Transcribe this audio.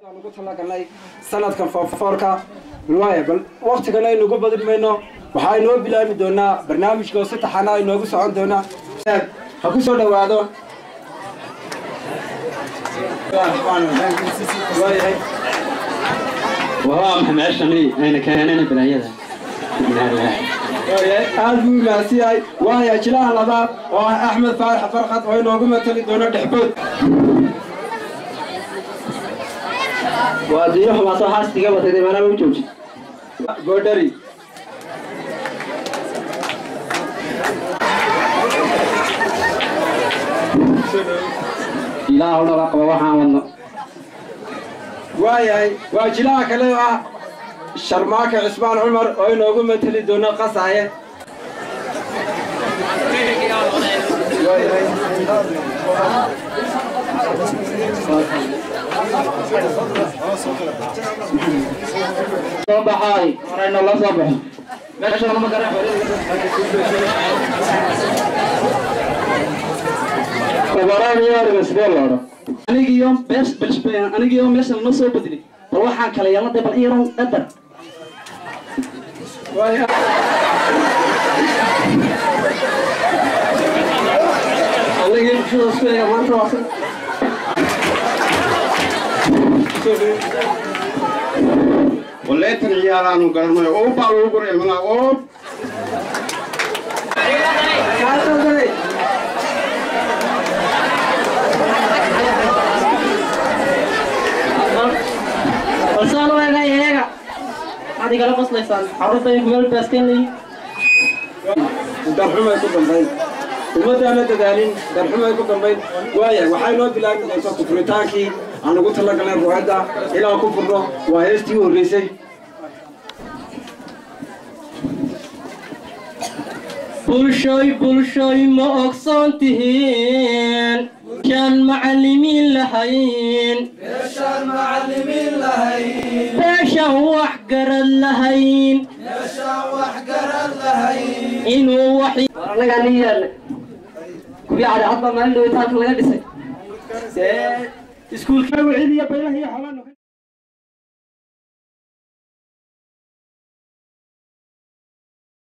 Ugu talagalnay sanadkan foorka waaya, bal waqtigana aynugu badin mayno. Waxaa inoo bilaabi doonaa barnaamijka oo si taxana inoogu socon doonaa. Ha ku soo dhowaado. Waayahay. Waa maxay meeshani ayna keeneen balaayada? Waayahay, aad buu mahadsan yahay. Waaya jilaha labaad oo ah Axmed Faarax Farxad oo inoogu matali doono Dhexbood. Waa diyo xumaato xaastiga watay maanaama u jooji. Goodhari. Ilaahu nala qaba waxaan wadno. Waayahay, waa jilaha kale oo ah Sharmaaka Cismaan Cumar oo inoogu matali doono Qasaye. Waayahay. Soo baxaay horeyna la soo baxo meesha lama garan. Tabaraan iyo ariga sidee loo odhan? Anigiyo bees anigiyo meesha lama soo bedelin, bal waxaan kala yeelnay, bal in yaroon qadar. Waayahay. Anigii bulshada isku eega maanta waa si waleetan ciyaaraanu garanayo oo baa lagu guray ilmana oo Kaasoo. Balsaan u eegay iyaga, maxaad igala qoslaysaan? Carruurta ay kumeel baasteen leeyihin. Darxumay ku dambayn, ummaddaana dadaalin, darxumay ku dambayn. Waayahay, waxay noo bilaabi doontaa kufuritaankii aan ugu talagalnay ruuxadda ilaa ku furno. Waa heestii u horreysay. Bulshoy, bulshoy, ma ogsoon tihiin shaan macallimiin lahayn, beeshaan wax garad lahayn inuu wax War annagaa nin yeelnay guryo cadcad baa maalin dhaweyta halkan laga dhisay. Iskuulka wicidiya baylaha iyo xoolaha.